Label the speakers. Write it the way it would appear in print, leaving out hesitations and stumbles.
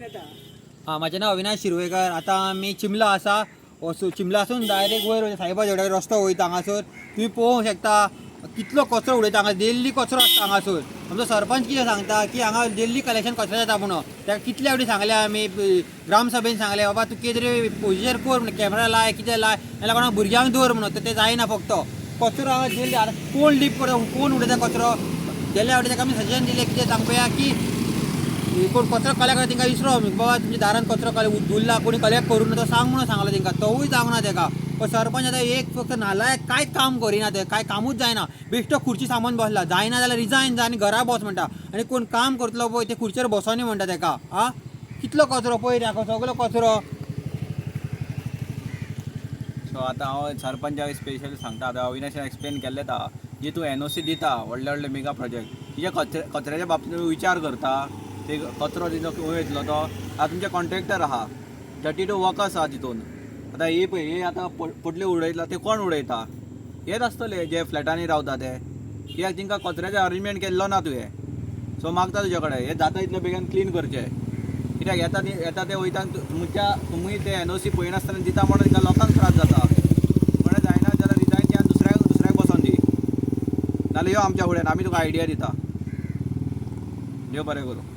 Speaker 1: हां, म्हाजें नांव अविनाश शिरवयकर. आतां आमी चिमला आसा. चिमलासून डायरेक्ट वयर साईबा देवळा रस्तो वयता. हांगासर तुमी पळोवंक शकता कितलो कचरो उडयता. हांगा डेली कचरो आसता हांगासर. आमचो सरपंच कितें सांगता की हांगा डेली कलेक्शन कचरो जाता म्हणून. ताका कितले फावटी सांगलें आमी, ग्रामसभेन सांगलें, बाबा तूं कितें तरी पोजिशन कर म्हणून, कॅमेरा लाय, कितें लाय, नाल्यार कोणाक भुरग्यांक दवर म्हणून. तर तें जायना. फक्त कचरो हांगा डेली. आतां कोण लीप करता, कोण उडयता कचरो? गेल्या फावटी ताका आमी सजेशन दिलें, कितें सांगपया की कोण कचरो कलेक्ट करता तांकां विसरो, बाबा तुमच्या दारान कचरो कलेक्ट उरला, कोणी कलेक्ट करूं ना तो सांग म्हणून सांगलां तांकां. तोवूय जावंक ना ताका. पण सरपंच आतां एक फक्त नालायक, कांयच काम करिना. ते कांय कामूच जायना. बेश्टो खुर्ची सामान बसला. जायना जाल्यार रिजायन जा आनी घरा बस म्हणटा. आनी कोण काम करतलो पळय ते खुर्चेर बसोनी म्हणटा ताका. आ, कितलो कचरो पळय रे, सगलो कचरो.
Speaker 2: सो आतां हांव सरपंचाक स्पेशली सांगता. आतां अविनाशान एक्सप्लेन केल्लें आहा जी तूं एनओसी दिता व्हडले व्हडले मेगा प्रोजेक्ट, तिजे कचऱ्याच्या बाबतींत विचार करता? ते कचरो तिजो खंय वयतलो तो? आतां तुमचे कॉन्ट्रॅक्टर आहा, 32 वर्कर्स आहा तितून. आतां ही पळय, हे आतां पोटल्यो उडयता ते कोण उडयता? हेच आसतले जे फ्लॅटांनी रावता ते. कित्याक तांकां कचऱ्याचें अरेंजमेंट केल्लो ना तुवें. सो मागता तुजे कडेन, हे जाता इतले बेगीन क्लीन करचें. कित्याक येता ती येता ते वयता आनी तुमच्या तुमी ते एनओसी पळयनासतना दिता म्हणून तांकां लोकांक त्रास जाता. म्हणून जायना जाल्यार रिजायन दी आनी दुसऱ्याक दुसऱ्याक बसोन दी, नाल्यार यो आमच्या फुड्यान, आमी तुका आयडिया दिता. देव बरें करूं.